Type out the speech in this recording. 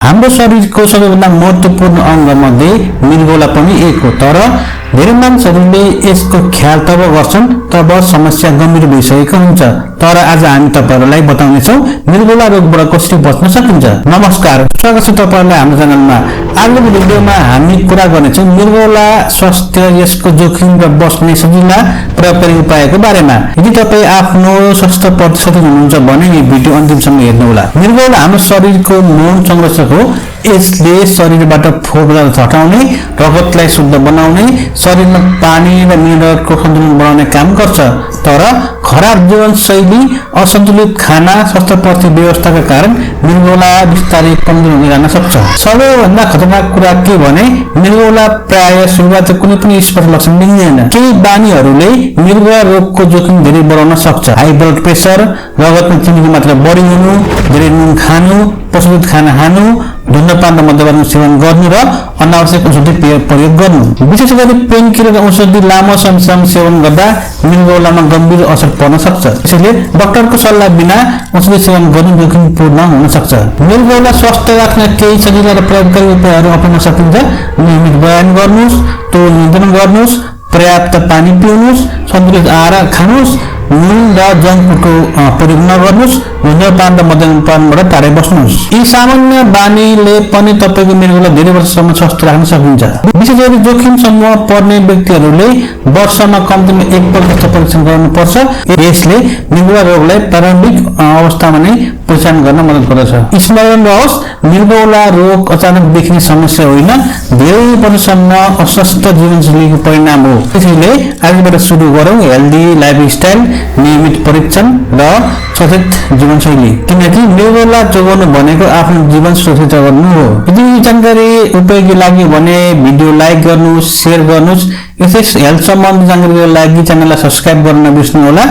हाम्रो शरीरको सबैभन्दा महत्त्वपूर्ण अंगमध्ये मृगौला पनि एक हो। तर धेरै मानिसहरूले यसको ख्याल तब गर्छन् तब समस्या गम्भीर भइसकेको हुन्छ। तर आज हामी तपाईहरुलाई बताउनेछौं मृगौला रोगबाट कसरी बच्न सकिन्छ। नमस्कार, स्वागत छ तपाईहरुलाई हाम्रो च्यानलमा। आजको भिडियोमा हामी कुरा गर्नेछौं मृगौला स्वास्थ्य, यसको जोखिम र बच्ने सजिला प्रभावकारी उपायको बारेमा। यदि तपाई आफ्नो स्वास्थ्य प्रति सचेत हुनुहुन्छ भने यो भिडियो अन्तिमसम्म हेर्नुहोला। मृगौला हाम्रो शरीरको मौन संरक्षक हो। यसले शरीरबाट फोहोर पदार्थ हटाउने, रगतलाई शुद्ध बनाउने, शरीरमा पानी र मिनरलको सन्तुलन बनाउने काम गर्छ। तर खराब जीवनशैली, असन्तुलित खाना, स्वास्थ्यप्रति व्यवस्थाका कारण मृगौला बिस्तारै कमजोर हुँदै जान सक्छ। सबैभन्दा खतरनाक कुरा के भने मृगौला प्राय सुरुवातमा कुनै पनि स्पष्ट लक्षण देखिँदैन। केही बानीहरूले मृगौला रोगको जोखिम धेरै बढाउन सक्छ। हाई ब्लड प्रेसर, रगतमा चिनीको मात्रा बढी हुनु, धेरै नुन खानु, प्रशोधित खाना खानु, धूम्रपान र मद्यपान सेवन गर्नु र अनावश्यक औषधि प्रयोग गर्नु। विशेष गरी पेनकिलर औषधि लामो समयसम्म सेवन गर्दा मृगौलामा गम्भीर असर पर्न सक्छ। त्यसैले डाक्टरको सल्लाह बिना औषधि सेवन गर्नु जोखिमपूर्ण हुन सक्छ। मृगौला स्वस्थ राख्न केही सजिला र प्रभावकारी उपायहरू अपनाउन सकिन्छ। नियमित व्यायाम गर्नुहोस्, तौल नियन्त्रण गर्नुहोस्, पर्याप्त पानी पिउनुहोस्, सन्तुलित आहार खानुहोस्, नुन र जङ्क फुडको प्रयोग नगर्नुहोस्, धूम्रपान र मद्यपानबाट टाढै बस्नुहोस्। यी सामान्य बानीले पनि तपाईको मृगौला धेरै वर्षसम्म स्वस्थ राख्न सकिन्छ। विशेष गरी जोखिम समूहमा पर्ने व्यक्तिहरूले वर्षमा कम्तीमा एकपल्ट यस्तो परीक्षण गर्नुपर्छ। यसले मृगौला रोगलाई प्रारम्भिक अवस्थामा नै पहिचान गर्न मद्दत गर्दछ। स्मरण रहोस्, मृगौला रोग अचानक देखिने समस्या होइन, धेरै वर्षसम्म अस्वस्थ जीवनशैलीको परिणाम हो। त्यसैले आजबाट सुरु गरौँ हेल्दी लाइफस्टाइल, नियमित परीक्षण र सचेत जीवनशैली। किनकि मृगौला जोगाउनु भनेको आफ्नो जीवन सुरक्षित गर्नु हो। यदि यो जानकारी उपयोगी लाग्यो भने भिडियो लाइक गर्नुहोस्, शेयर गर्नुहोस्। यसै हेल्थ सम्बन्धी जानकारीको लागि च्यानललाई सब्स्क्राइब गर्न नबिर्सनुहोला।